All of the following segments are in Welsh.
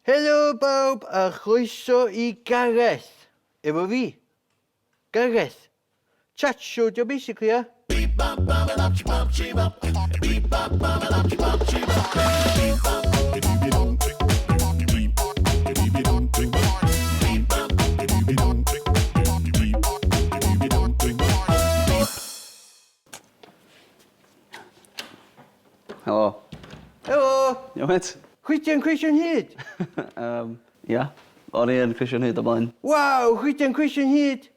Helo bawb a chroeso i Gareth. Efo fi. Gareth. Chat show dio basically ia? Helo. Helo! Iawn mêt? Chwitian cwestiwn hyd! Yym, ia. O'n i yn cwestiwn hyd o blaen. Waw, chwitian cwestiwn hyd!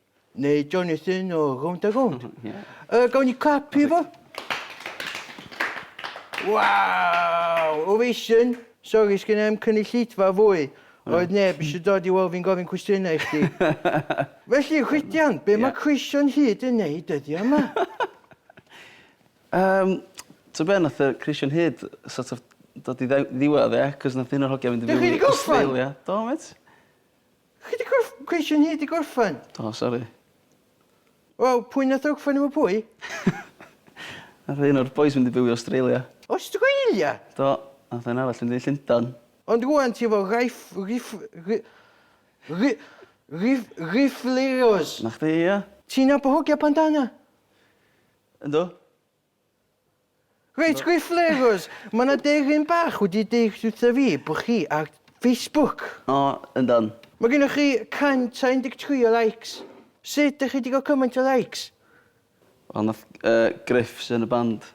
Neu Jonathan o Rownd a Rownd. Ie. Yy, gawn ni clap i fo? Waw! Ovation! Sori, sgen i'm cynulleidfa fwy. Oedd neb eisiau dod i weld fi'n gofyn cwestiynau i chdi. Felly, Chwitian, be mae cwestiwn hyd yn neud dyddiau yma? Yym, t'o' be' nath yy Christian Hyd sort of dod i dde- ddiwedd ie, 'cos nath un o'r hogia fynd i Dych fyw chi 'di i gorffen? Australia. Do mêt. Chi 'di gorff- Christian Hyd 'di gorffen? Do, sori. Wel, pwy nath orffen efo pwy? Nath un o'r bois fynd i byw i Australia. Australia? Do, nath un arall fynd i Llundan. Ond rŵan ti efo rife riff ri- ri- riff riffleros. 'Na chdi, ia. Ti'n nabod hogia Bandana? Yndw. Reit, Griffleros, mae 'na deryn bach wedi deud wrtha fi bod chi ar Facebook. O, yndan. Mae gennych chi 113 o likes. Sut dych chi 'di gael cymaint o likes? Wel, nath yy Griff sy yn y band.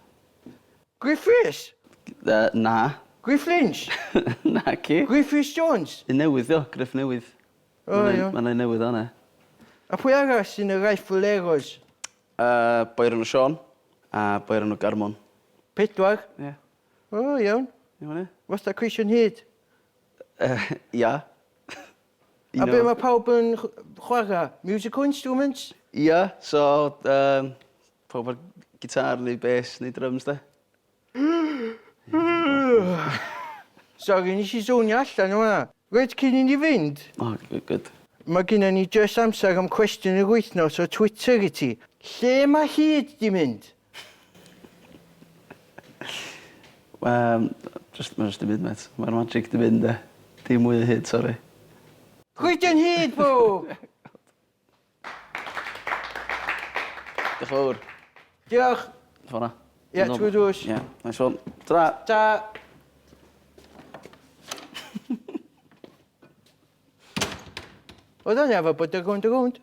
Griff Rhys? Yy, na. Griff Lynch? Naci. Griff Rhys Jones? Un newydd 'di o, Griff newydd. O, iawn. Ma' 'na un newydd fan 'na. A pwy arall sy'n y Rifleros? Yy, boi o'r enw Siôn, a boi o'r enw Garmon. Pedwar? Ie. O, iawn. Iawn, ie. Fatha cwestiwn hyd. Yy, ia. A be mae pawb yn chwarae? Musical instruments? Ia, so, yym, pawb ar gitar neu bass neu drums de. Sori, nes i zownio allan yn fan'na. Reit, cyn i ni fynd... O, good, good. Mae gennym ni jyst amser am cwestiwn yr wythnos o Twitter i ti. Lle mae hyd 'di mynd? Yym, jyst, mae jyst 'di mynd mêt. Mae'r magic 'di mynd de. Dim mwy o hyd, sori. Chwitian hyd, bro! Diolch yn fawr. Diolch. Ffor 'na. Ie, trwy drws. Ie, nice one. Tara. Ta. Oedd o'n arfer bod y rownd a rownd.